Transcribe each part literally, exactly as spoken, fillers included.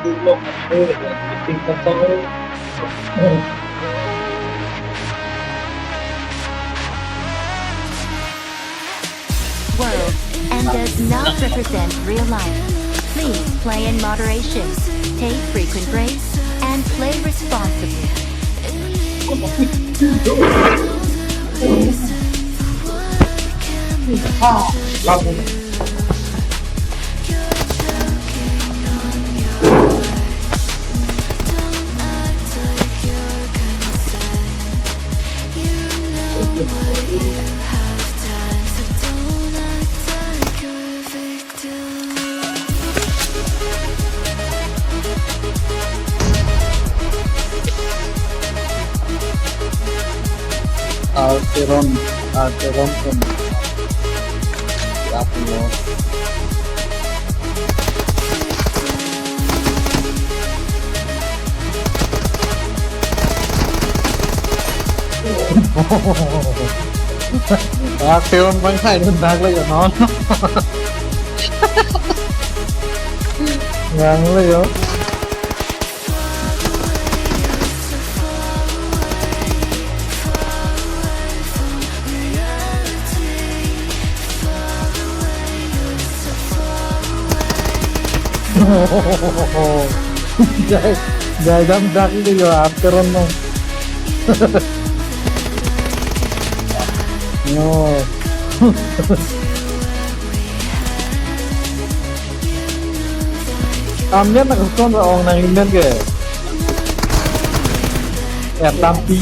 World and does not represent real life. Please play in moderation, take frequent breaks, and play responsibly. Alteron, Alteron pun. Ya, Allah. Wah, teon bang hai nun dak lo yo non. Ngang lo yo. Jai, jai dam dak ni yo, after on no. No. Amnya nak son ong nang imen ke. Ya tampi.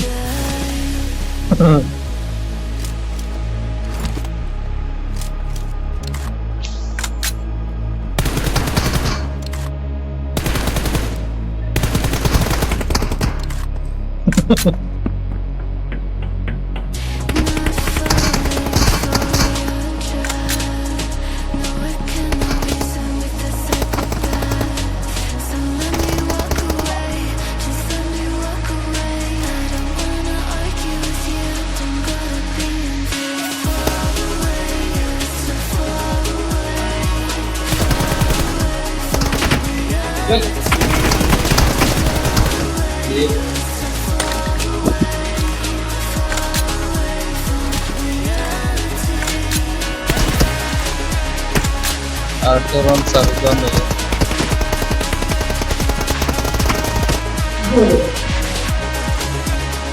Arteron sarjon ya.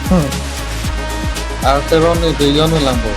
Hmm. Arteron itu yon lang bo.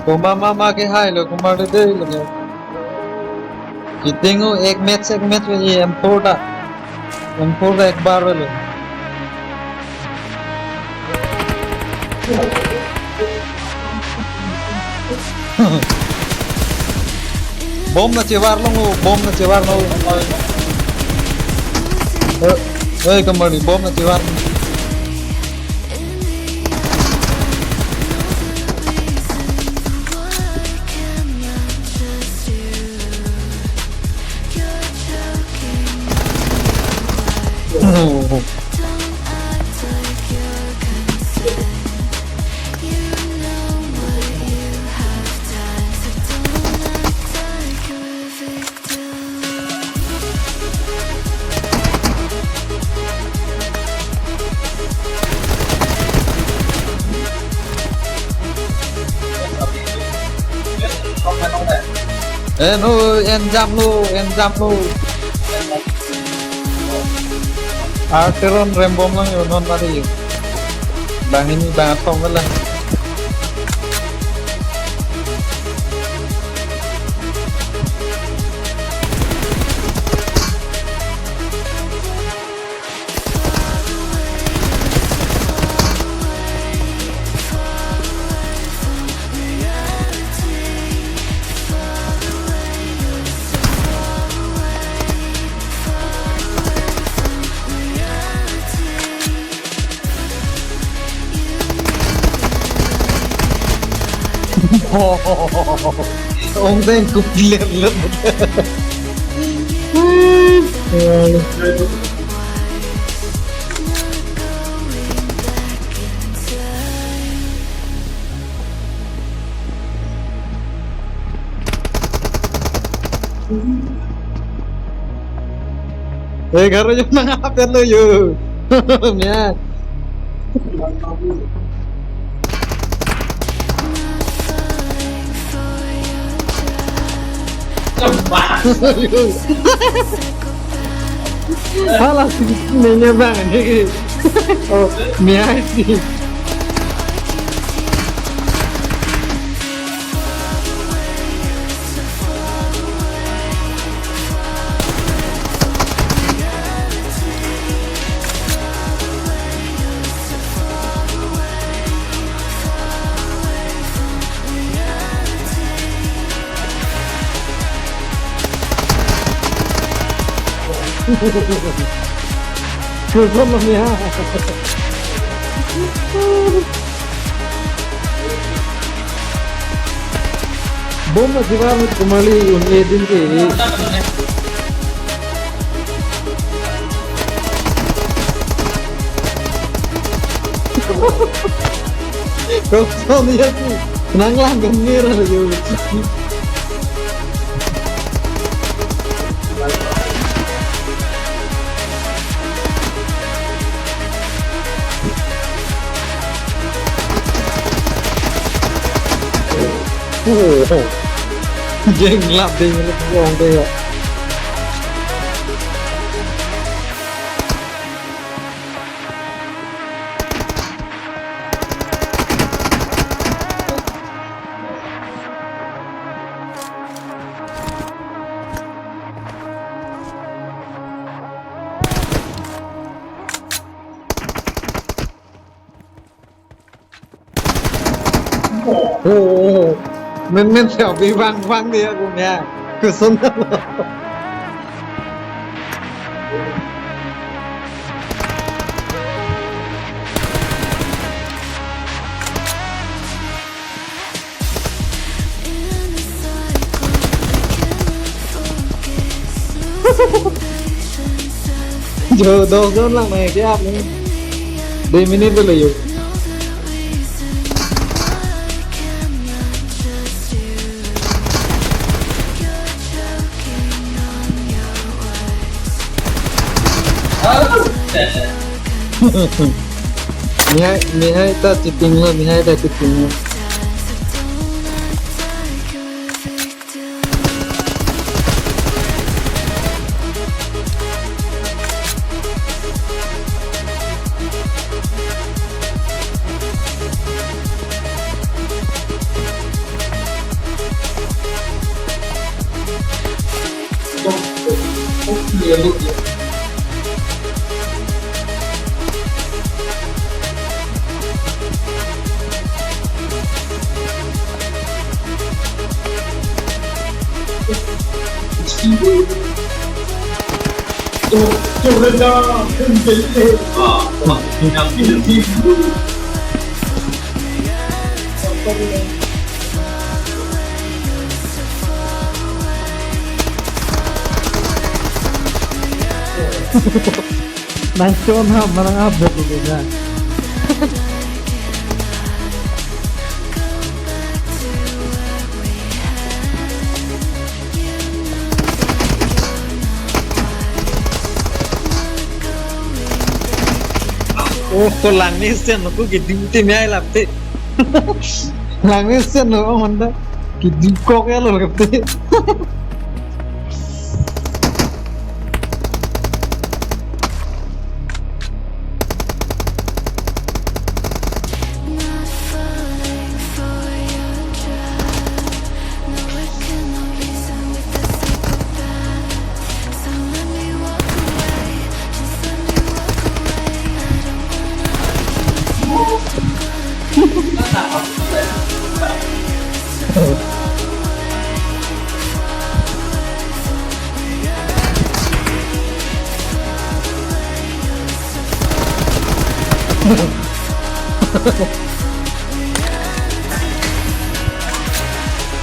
Komat ma ma ke hai lo, komat de de lo ke. Kiting o ek match, ek match ye M four ta. M four ta ek bar lo. Bom na chevar long o, bom na chevar long o. Eh, eh, kemari bom na chevar. Eh, no, en jam lo, en jam lo. Arteron rembom lang yo non mari yo. Bang hini bang athom lang. Ong deng kupiler lep. Eh, garo jong nang-apet lo yo. Mia. Hala, nenya bang ni. Oh, mia sih. Kurang ya. Bom na jibar mit kumali un edin ke. Kosong ya sih. Nang lang gemir aja. Jeng lap ding lap wrong deh ya. Oh, oh, oh. Men men siapa bang bang dia punya. Kusun. Jo, dos jon lang nai ke apni. Dui minit bele yo. Mihai, mihai ta cheating lo, mihai ta cheating lo. Nang chon ha manang update dulu ya. Oh, ko langmesen ko ke duty me ai lapte. Langmesen lo, oh, honda. Ke dukok ya lo lapte.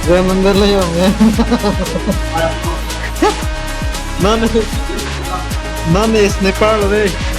Jai Mandir lo yong ya. Non, non, Nepal lo dei.